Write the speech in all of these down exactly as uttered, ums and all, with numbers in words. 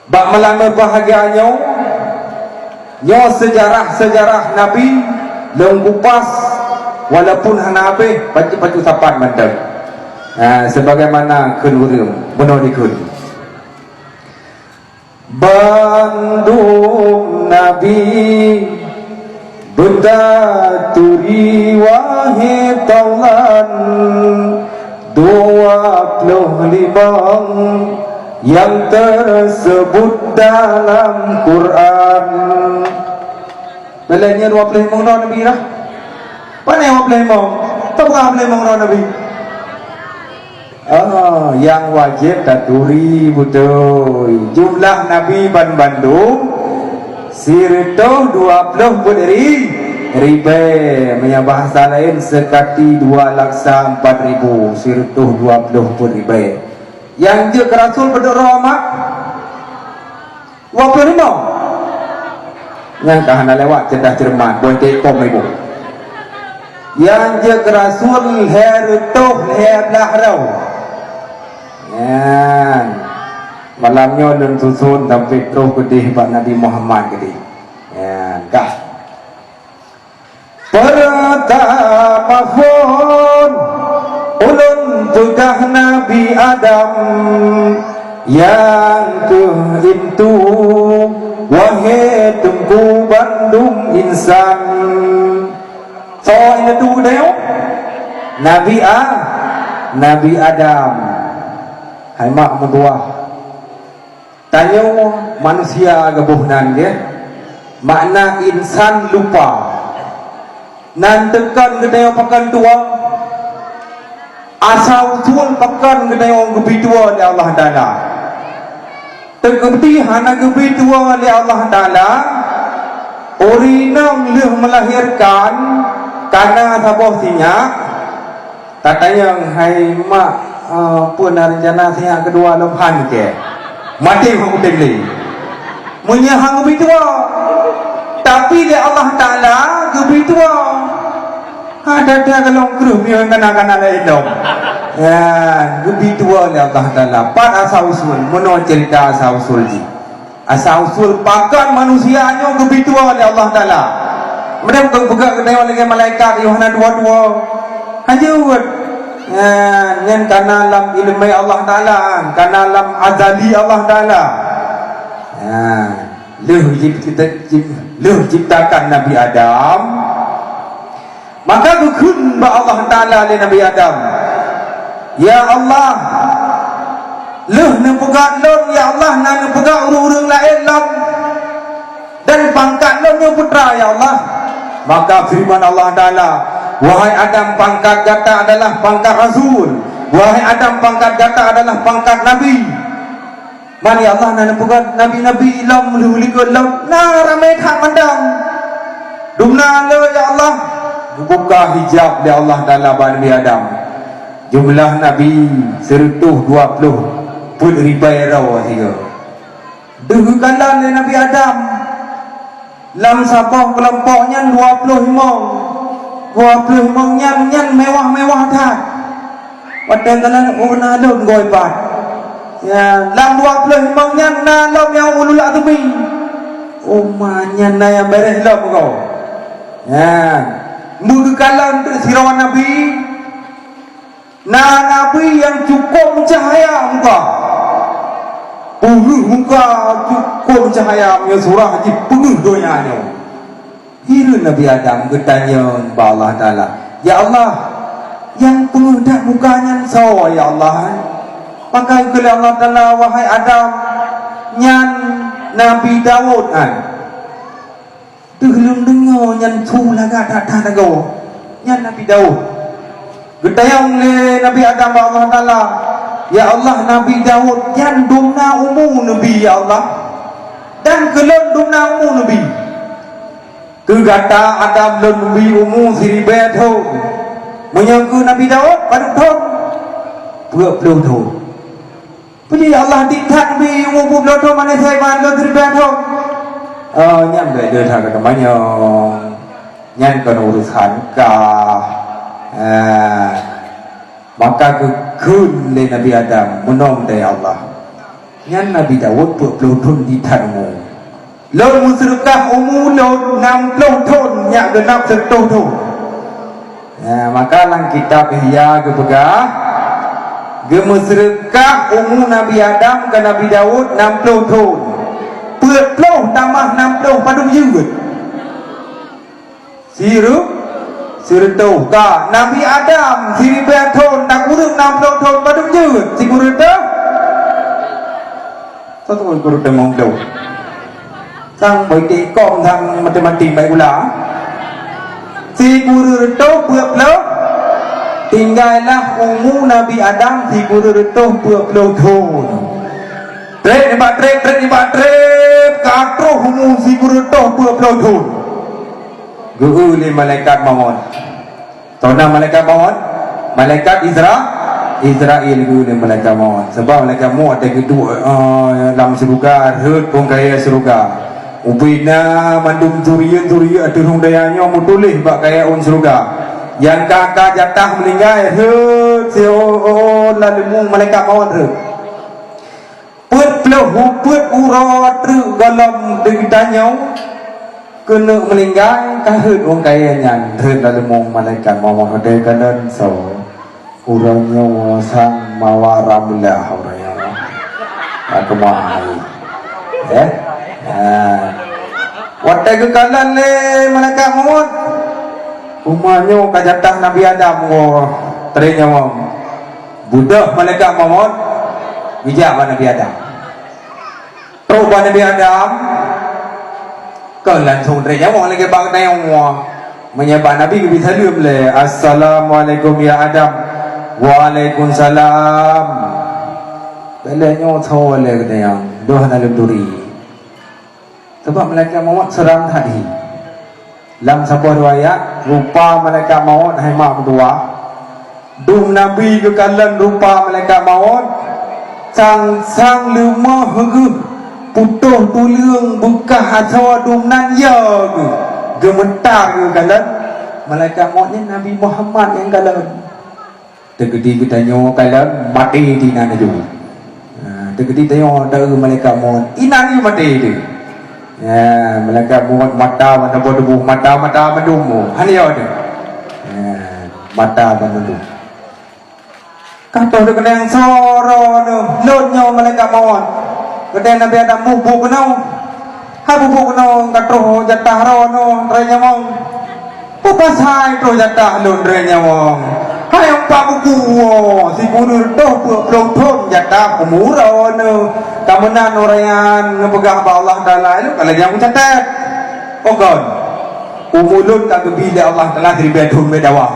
Bak malam meubahagia nyoe, nyoe seujarah-seujarah Nabi lôn kupas, walaupun hana habéh, pacu-pacu sapat mantong. Ha, sebagaimana kheun ureuëng, bunoe dikheun. Bandum Nabi beutaturi wahé taulan dua ploh limong nyang teuseubut dalam Quran. Beuleuen nyoe dua ploh limong droe Nabi dah. Pane dua ploh limong? Teupeugah dua ploh limong droe Nabi. Oh, nyang wajéb taturi beutôi. Jumlah nabi ban bandum sireutôh dua ploh peuet ri-, ribée. Meunyoe bahasa laén, seukati dua laksa empat ribu, sireutôh dua ploh peuet ribée. Nyang jeuet keu rasul padub droe mak? Dua ploh limong. Nyang ka hana lewat cerdas cermat, boh teukom ibu. Nyang jeuet keu rasul lhée reutôh lhée blaih droe. Nyan. Malam nyoe lôn susun sampai troh keudeh bak Nabi Muhammad keudeh. Nyan, kah. Peurtama phon ulôn peugah Nabi Adam, nyang kheueh intu, wahé teungku bandum insan. Soe intu geutanyoe? Nabi A-, Nabi Adam. Hai mak meutuah. Tanyoe manusia geuboh nan geuh, makna insan lupa. Nan teukon geutanyoe pakon tuwoe, asai usul pakon geutanyoe geubri tuwoe lé Allah Taala. Teukeubti hana geubri tuwoe lé Allah Taala, ureuëng inong lheueh meulahérkan kana saboh sinyak, tatanyong, "Hai mak, eh, peue na reuncana sinyak keudua lom?" Han keu. Maté hana kutem lé. Meunyoe han geubri tuwoe, tapi lé Allah Taala geubri tuwoe. Ha, that-that golom kreueh meunyoe kana-kana laén lom. Ya, geubri tuwoe lé Allah Taala. Pat asai usul, meunoe cerita asai usul jih. Asai usul pakon manusia nyoe geubri tuwoe lé Allah Taala. Meunyoe kon peugah geutanyoe lagée malaikat, yoh hana tuwoe-tuwoe. Hanjeuet. Nyan, nyan kana lam ileumé Allah Taala, kana lam azali Allah Taala. Nyan, lheueh jic-, jic-, lheueh ciptakan Nabi Adam, maka geukheun bak Allah Taala lé Nabi Adam, "Ya Allah, lheueh neupeugah lôn, ya Allah, na neupeugah ureuëng-ureuëng laén lom, dan pangkat lôn nyoe putra, ya Allah." Maka feureuman Allah Taala, "Wahai Adam, pangkat gata adalah pangkat rasul. Wahai Adam, pangkat gata adalah pangkat nabi." Man ya Allah, na neupeugah nabi-nabi lom, lheueh likot lom, na ramé that mantong. Dumna le ya Allah, geubuka hijab lé Allah Taala bak Nabi Adam. Jumlah nabi sireutôh dua ploh peuet ribée droe sigoe. Deuh geukalon lé Nabi Adam. Lam saboh keulompok nyan dua ploh limong. Dua ploh limong nyan, nyan mewah-mewah that. Watée kalon, oh, na lôn goe pat. Ya, lam dua ploh limong nyan na lom nyang ulul azmi. Oh, ma nyan na nyang beureh lom goe. Ya. Meugeukalon teuk sidroe nabi, na nabi nyang cukôp meucahya muka. Peungeuh muka cukôp meucahya, meunyoe surah jih peungeuh donya nyoe. Hireuen Nabi Adam geutanyong bak Allah Taala, "Ya Allah, nyang peungeuh that muka nyan soe, ya Allah?" Maka geukheun lé Allah Taala, "Wahai Adam, nyan Nabi Daud nyan." Deuh lôn deungoe nyan su lagak that-that lagoe. Nyan Nabi Daud. Geutanyong lé Nabi Adam bak Allah Taala, "Ya Allah, Nabi Daud nyan dumna umu neubi, ya Allah, dan keu lôn dumna umu neubi." "Keu gata Adam lôn neubi umu siribée thon. Meunyoe keu Nabi Daud padub thon?" "Peuet ploh thon." "Peue jih ya Allah, dik that neubi umu peuet ploh thon, manusia ban lôn siribée thon?" "Oh, nyan bék lôn that keu teumanyong. Nyan kon urusan kah." Ah. Maka geukheun lé Nabi Adam, "Meunoe, ya Allah. Nyan Nabi Daud peuet ploh thon di that umu. Lôn meuseudeukah umu lôn nam ploh thon, nyak geunab seureutôh thon. Nah, maka lam kitab Ihya geupeugah, geumeuseudeukah umu Nabi Adam keu Nabi Daud nam ploh thon. Peuet ploh tamah nam ploh padum jeuet? Sireutôh. Sireutôh. Ka, Nabi Adam siribèe thon, takureueng nam ploh thon, padum jeuet? Sikureueng reutôh? Soe tahu sikureueng reutôh ngon ploh? Sang boh iték kom sang matematik baik pula. Sikureueng reutôh peuet ploh. Tinggailah umu Nabi Adam sikureueng reutôh peuet ploh thon. Trép nibak trép, trép nibak trép, ka troh umu sikureueng reutôh peuet ploh thon. Geu-eu lé malaikat mawöt. Soe nan malaikat mawöt? Malaikat Izra-, Izrail geu-eu lé malaikat mawöt. Sabab malaikat mawöt watèe geuduek, eh, lam syeuruga, rhot phôn kayèe syeuruga. Ubé na mandum zuriat-zuriat ateueh rhueng dayah nyoe meutuléh bak kayèe ôn syeuruga. Nyang ka, ka jatah meuninggai, rhot siôn lam leumô malaikat mawöt rhot. Peuet ploh, peuet uroe treuk gohlom geutanyoe keuneuk meuninggai, ka rhot ôn kayèe nyan, rhot lam leumô malaikat mawöt. Watèe kalon soe? Uroe nyoe sang Mawar Ramlah uroe nyoe. Ka keumah hai. Eh? Ha. Watèe geukalon lé malaikat mawöt, umu nyoe ka jatah Nabi Adam woe, trép nyawöng. Beudôh malaikat mawöt, geujak bak Nabi Adam. Trôk bak Nabi Adam, kon langsông trép nyawöng lagèe bak geutanyoe. Meunyoe bak Nabi geubri saleuem lé, "Assalamualaikum ya Adam." "Waalaikumsalam." Bèk lé nyoe soe lé geutanyoe, dôh na lôn turi. Sabab malaikat mawöt seram that hi. Lam saboh riwayat, rupa malaikat mawöt hai mak meutuwah. Dum Nabi geukalon rupa malaikat mawöt, sang-sang leumah geuh, putôh tuleueng, beukah asoe dum nan yo geuh. Geumeutar geukalon malaikat mawöt nyan Nabi Muhammad nyang kalon. Teukeudi geutanyoe kalon maté di nan laju. Ha, teukeudi tanyoe taeu malaikat mawöt, inan laju maté teuh. Ya, malaikat mawöt mata mantong tuboh, mata-mata mandum. Hana yo teuh. Ya, mata mandum. Ka toh teuh keunong soe droeneuh, lôn nyoe malaikat mawöt. Geutanyong Nabi Adam, "Mubuet keunoe?" "Hai bubuet keunoe, ka troh jatah droeneuh, droeneuh nyawöng." "Peue pasai troh jatah lôn droeneuh nyawöng?" "Hai umpat buku woe, sikureueng reutôh peuet ploh thon jatah umu droeneuh. Ka meunan ureueng nyan neupeugah bak Allah Taala, ilôn ka lheueh nyang meucatat." "Oh kon, umu lôn ka geubi lé Allah Taala siribèe thon bèk dawa.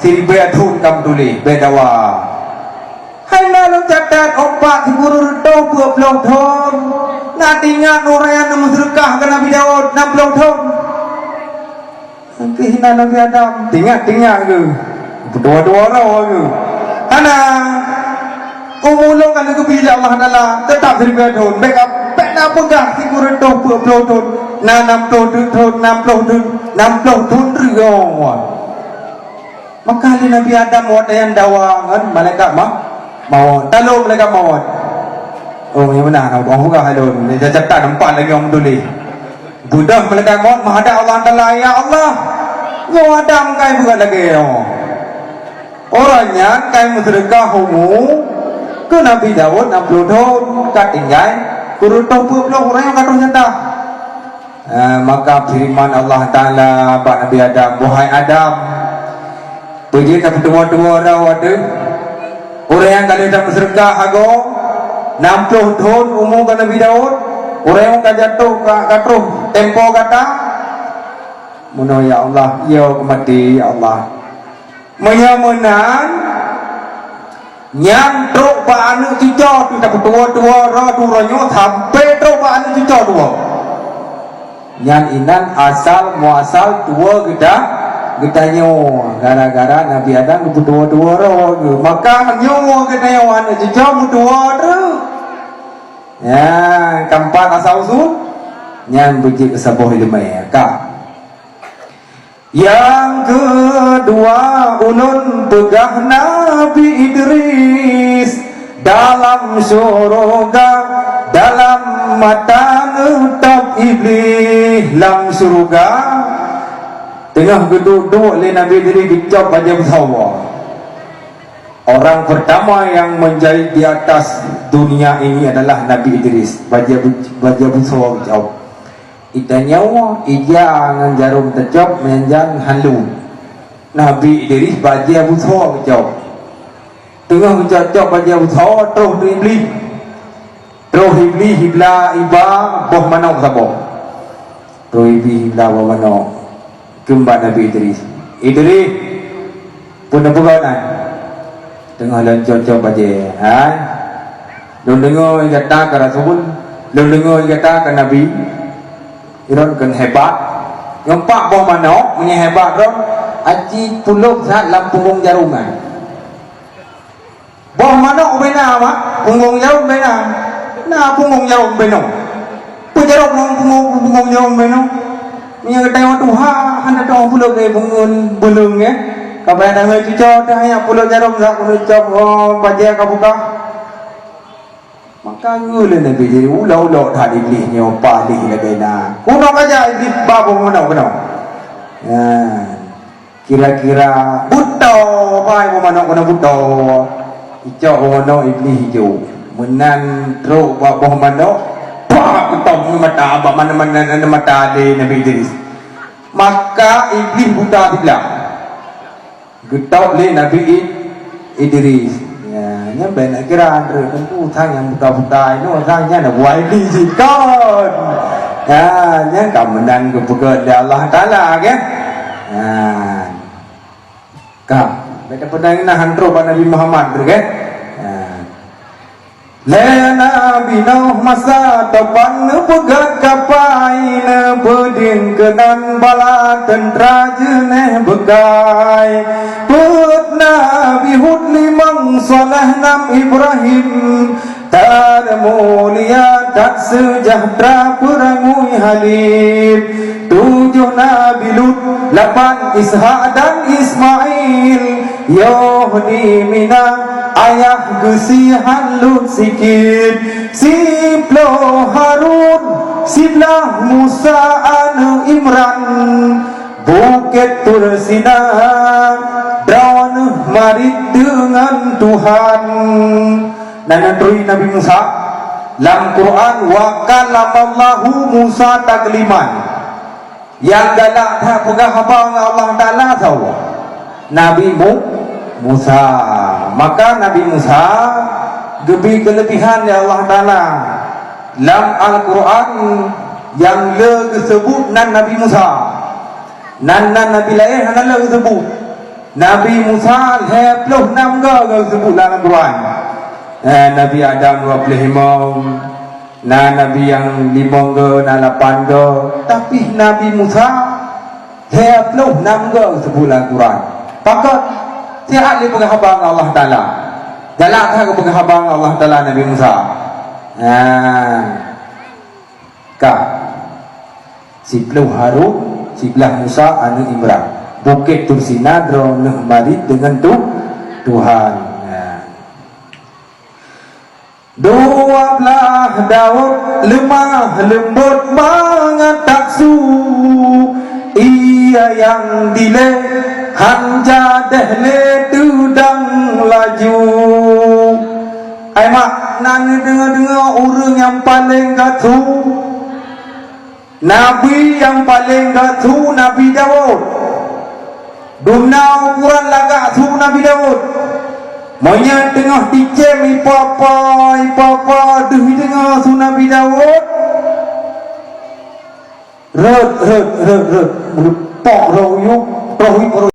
Siribèe thon ka meutuléh bèk dawa." "Hai na lôn catat umpat sikureueng reutôh peuet ploh thon. Na teuingat ureueng nyan meuseudeukah keu Nabi Daud nam ploh thon?" Engkeuh na Nabi Adam, teuingat-teuingat geuh. Peutuwoe-tuwoe droe geuh. "Hana. Umu lôn ka lheueh geubi lé Allah Taala, teutap siribèe thon. Bèk ka, bèk na peugah sikureueng reutôh peuet ploh thon. Na nam ploh thon, nam ploh thon, nam ploh thon reuh." Maka lé Nabi Adam watèe nyan dawa ngon malaikat ma-, mawöt. Talô malaikat mawöt. Oh, nyang meunan, Abang peugah lôn. Nyang catat empat lagèe ureueng tuléh. Beudôh malaikat mawöt meuhadap Allah Taala, "Ya Allah, nyoe Adam kai beuet lagèe nyoe. Ureueng nyan kai meuseudeukah umu keu Nabi Daud nam ploh thon, ka tinggai sikureueng reutôh peuet ploh, ureueng nyan ka troh jatah." Ah, maka feureuman Allah Taala bak Nabi Adam, "Wahai Adam, peue jeuet tapeutuwoe-tuwoe droe ateueh? Ureueng nyang ka lheueh tameuseudeukah agoe, nam ploh thon umu keu Nabi Daud, ureueng nyang ka jatoh ka, ka troh tempo gata?" "Meunoe ya Allah, yo keu maté ya Allah." "Meunyoe meunan, nyan trok bak aneuk cucoe teuh, tapeutuwoe-tuwoe droe teuh uroe nyoe sampoe trok bak aneuk cucoe tuwoe. Nyan inan asal muasal tuwoe geuta-, geutanyoe, gara-gara Nabi Adam geupeutuwoe-tuwoe droe geuh. Maka meunyoe geutanyoe aneuk cucoe meutuwoe treuk, nyan ka pat asal usul, nyan beujeuet keu saboh ileumèe." Ka. Nyang keudua ulôn peugah Nabi Idris, Dalam syuruga, dalam mata neutôb Iblih lam syuruga, teungoh geuduek-duek lé Nabi Idris geucok bajée busoe. Orang pertama yang menjahit di atas dunia ini adalah Nabi Idris. Bajée bu-, bajée busoe geucok. Itanyoe ija ngon jarom teucok, meunyan han lôn. Nabi Idris bajée busoe geucok. Teungoh geucok-cok bajée busoe, troh di Iblih. Troh Iblih, Iblih iba boh manok saboh. Troh Iblih iba boh manok. Kheun bak Nabi Idris, "Idris, peue neupeugah nan?" "Teungoh lôn cok-cok bajée, hai. Lôn deungoe gata ka rasul, lôn deungoe gata ka nabi." Droen kheun hebat. Nyoe pat boh manok, meunyoe hebat droen, aci pulop that lam punggong jarom nyan. Boh manok ubena, mak, punggong jarom ubena. Na punggong jarom ubena. Peue jarom ngon punggong, punggong jarom ubena? Meunyoe geutanyoe tuha, hana teuh pulop lé punggong beuleueng, ya. Ka payah tanggôi cucoe teuh, ya, pulop jarom sak pulop cok, oh, bajée ka buka. Maka ngeue lé Nabi Idris, ulok-ulok that Iblih nyoe paléh lagée na. Keunoe ka jak Iblih ba boh manok keunoe. Ya. Kira-kira beutoe bai boh manok keunoe beutoe. Icok boh manok Iblih ijok. Meunan trok bak boh manok, pak, geutôb mata bak mana-mana mata lé Nabi Idris. Maka Iblih buta siblah. Geutôb lé Nabi Id-, Idris. Ya, nyan bèk na kira, Andre, teungku sang nyang buta-buta inoe, sang nyan na buah Iblih jih kon. Ya, nyan ka meunan geupeugét lé Allah Taala, kan? Ya. Ka, bèk tapeudong na han trok bak Nabi Muhammad, kan? Ya. Lé Nabi Nuh masa topan neupeugét kapai, neupeudeung keunan bala teuntra jeunèh beukai. Peuet Nabi Hud, limong Saleh, nam Ibrahim, that mulia, that seujahteura, peurangui halib. Tujoh Nabi Lut, lapan Ishak dan Ismail, yoh di Mina, ayah geusie han lôn sikit. Siploh Harun, siblah Musa aneuk Imran, Bukét Tur Sina, droeneuh marit deungon Tuhan. Na neuturi Nabi Musa. Lam Quran, "Wa kallamallahu Musa takliman." Nyang galak that peugah haba ngon Allah Taala soe? Nabi Mu-, Musa. Maka Nabi Musa geubri keuleubihan lé Allah Taala. Lam Al-Quran nyang le geuseubut nan Nabi Musa. Nan, nan nabi laén hana le geuseubut. Nabi Musa lhèe ploh nam go geuseubut lam Al-Quran. Eh, Nabi Adam dua ploh limong, na nabi nyang limong go, na lapan go, tapi Nabi Musa lhèe ploh nam go geuseubut lam Al-Quran. Pakon? Siat lé peugah haba ngon Allah Taala. Galak that geupeugah haba ngon Allah Taala Nabi Musa. Nah. Ka. Siploh Harun, siblah Musa aneuk Imran. Bukét Tur Sina droeneuh marit deungon Tu-, Tuhan. Nah. Dua blah Daud leumah leumbot mangat taksu, ia nyang dilèe han jadèh lé teudong laju. Ai mak, na neudeungoe-deungoe ureueng nyang paleng geusu? Nabi nyang paleng geusu Nabi Daud. Dumna ukoran lagak su Nabi Daud. Meunyoe teungoh ticém ipa-pa, ipa-pa deuh deungoe su Nabi Daud, rhot, rhot, rhot, rhot, meuleupok roh uyueng, roh uyueng,